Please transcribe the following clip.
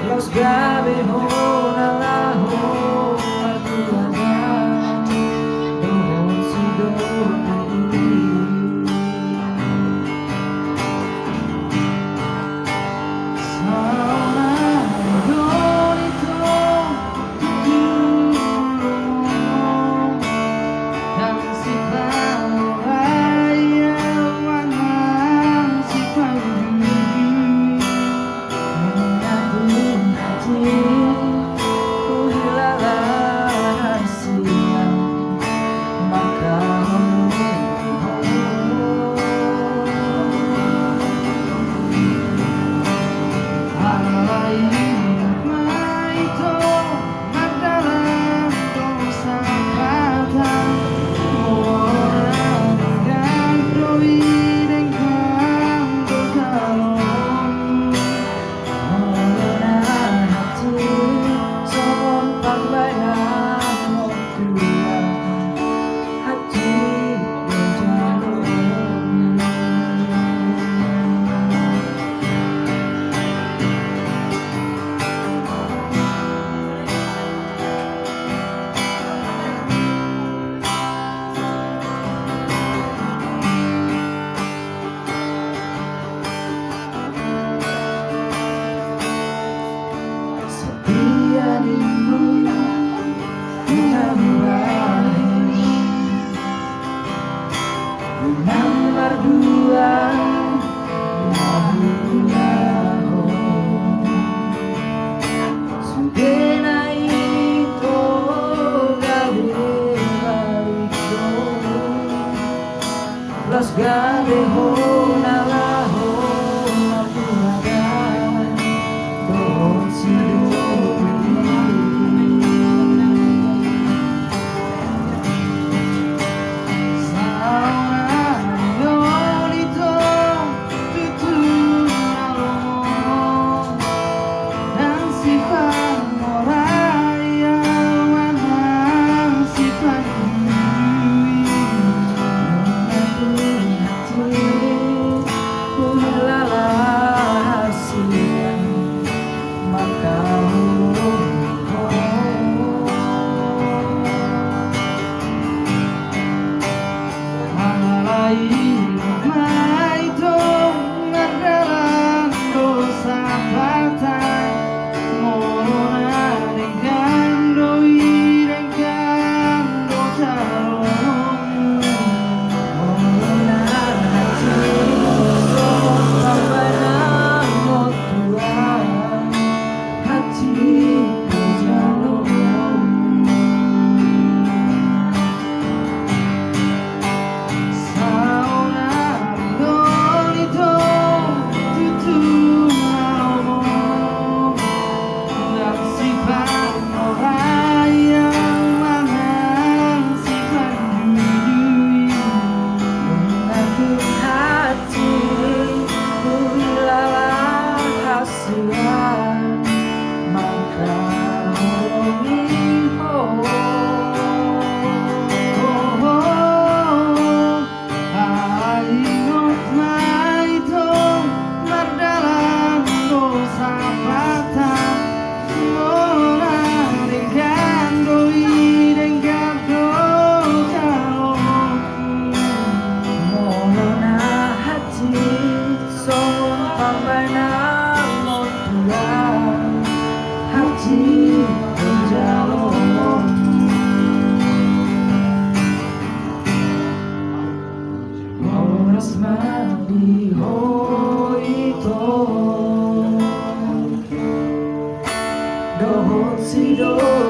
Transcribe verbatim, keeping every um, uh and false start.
Laos gabe hona laho martuatua dohot sidoli. Saonari do i tong tutu molo ndang sipamorai au manang sipaduduhi. Sadia ninmu na hubahen unang mardua na huulahon. Sude na i tong gabe balik do. Laos gabe hona laho martuatua dohot sidoli. Saonari do i tong tutu na lomo ndang sipamorai au manang sipaduduhi. Nunga tu hatihu huhilala hasian mangkaholongi ho. Alai ma i tong mardalan do sampatan, molo na denggan do i denggan do jaloon. Molo na hansit songon pambahenan on Tuhan, hansit do jaloon. Saonari do i tong tutu na lomo ndang sipamorai au manang sipaduduhi. Nunga tu hatihu huhilala hasian mangkaholongi ho. Ai ingot ma i tong mardalan do sampatan, molo na denggan do i denggan do jaloon. Molo na hansit songon pambahenan on Tuhan, hansit do jaloon. Horas ma di ho i tong dohot sidoli.